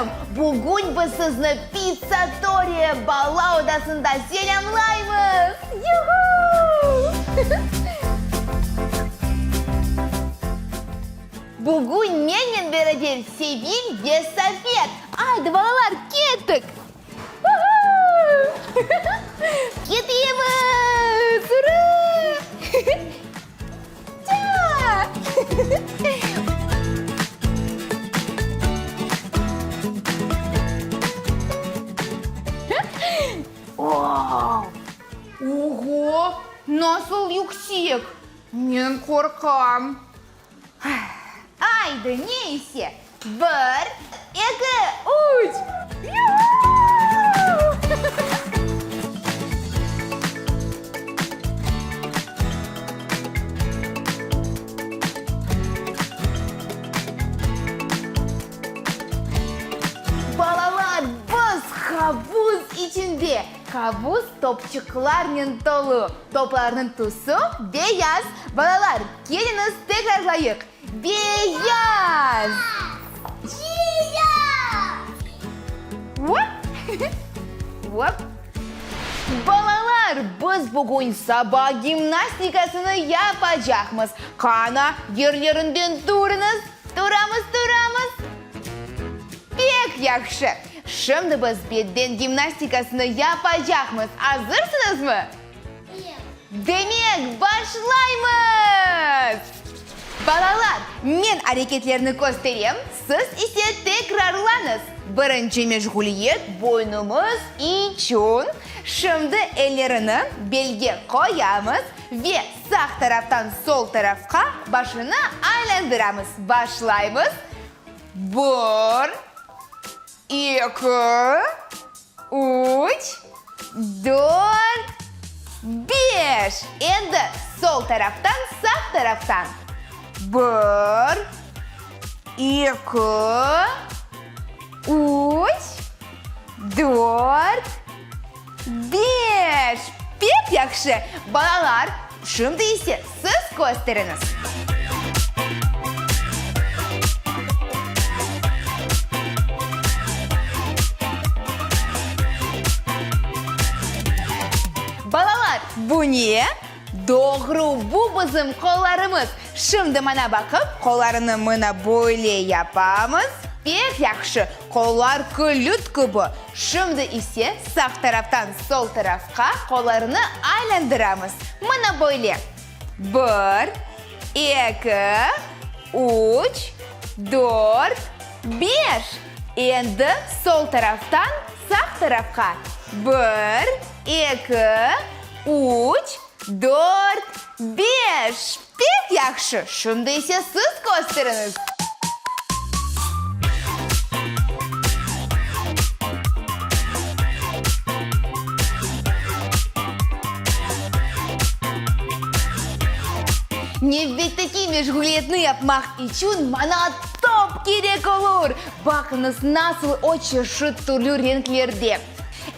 Balalarım, bugün biz sizni Pizzatoriya bala odasında selâmlaymız! Yuhu! Bugün mennen beraber Sevil ve Safet. Aydı, balalar, kettik! Uhu! Ketemiz! Ura! Oğo, nasıl yüksek! Men qorqam. Aydı, ne ise, bir, eki, üç! Yuhu! Balalar, biz havuz içinde. Havuz topçıqlarnen tolu. Toplarnıñ tüsü beyaz. Balalar, keliñiz tekrarlayıq. Beyaz! Beyaz! Vop! Vop! Balalar, biz bugün saba gimnastikasını yapacaqmız. Qana, yerlerinden turıñız! Turamız, turamız! Pek yahşı! Şimdi biz beden gimnastikasını yapacaqmız. Azırsıñızmı? Demek, başlaymız! Balalar, men areketlerni kösterem, siz ise tekrarlañız. Birinci meşğuliyet boynumız içün. Şimdi ellerini belge qoyamız ve sağ taraftan sol tarafqa başını aylandıramız. Başlaymız. Bir, eki, Üç, dört, beş. Endi sol taraftan sağ taraftan. Bir, eki, üç, dört, beş. Pek yahşı, balalar, şimdi ise siz kösteriñiz. Balalar, bu ne? Doğru, bu bizim qollarımız. Şimdi mana baqıp, qollarını mına böyle yapamız. Pek yahşı, qollar külüt kibi. Şimdi ise sağ taraftan sol tarafqa qollarını aylandıramız. Mına böyle. Bir, eki, üç, dört, beş. Endi sol taraftan sağ tarafqa. Bir, eki, üç, dört, beş. Pek yahşı! Şimdi ise siz kösteriñiz. Nevbetteki meşğuliyetni yapmaq içün maña top kerek olur. Baqıñız, nasıl o çeşit türlü renklerde.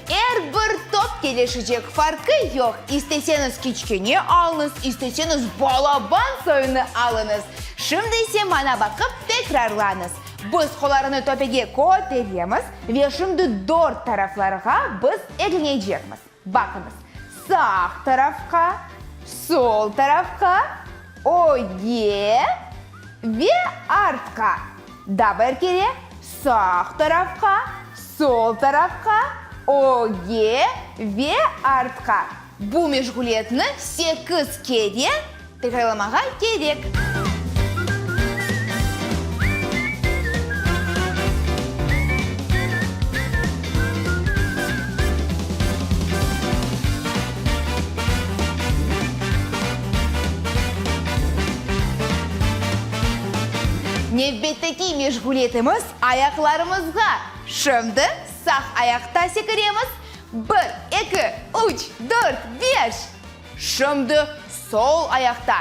Er bir top kelişecek, farqı yoq, isteseñiz kiçkene alıñız, isteseñiz balaban soyunı alıñız. Şimdi ise maña baqıp tekrarlañız. Biz qollarını töpege köteremiz ve şimdi dört taraflarğa biz eglenecekmiz. Baqıñız, sağ tarafqa, sol tarafqa, ögge ve artqa. Daa bir kere, sağ tarafqa, sol tarafqa, ögge ve artqa. Bu meşğuliyetni sekiz kere tekrarlamağa kerek. Nevbetteki meşğuliyetimiz ayaqlarımızğa. Şimdi sağ ayaqta sekiremiz, bir, eki, üç, dört, beş. Şimdi sol ayaqta,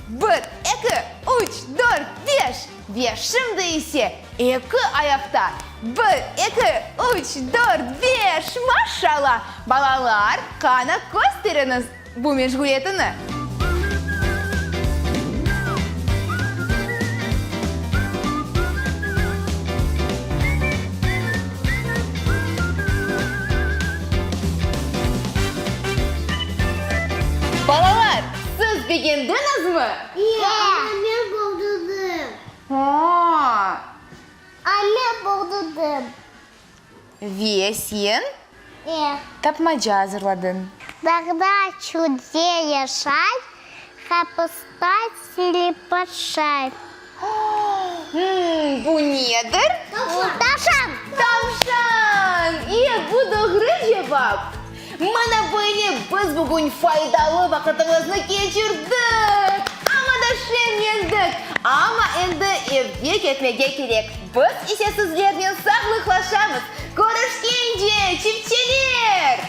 bir, eki, üç, dört, beş. Ve şimdi ise eki ayaqta, bir, eki, üç, dört, beş. Maşallah! Balalar, qana kösteriñiz bu meşğuliyetini. mi? E, amma men boldurdım. Aa. Amma boldurdım. Ve sen E. tapmaca azırladıñ. Dağda çölde yaşay, qapısta telepaşay. Bu nedir? Tavşan. Tavşan! E, bu doğru cevap. Mana böyle biz bugün faydalı vaqıtımıznı keçirdik, amma da şeñlendik. Amma endi evge ketmege kerek. Biz ise sizlernen sağlıqlaşamız. Körüşkence, çipçeler!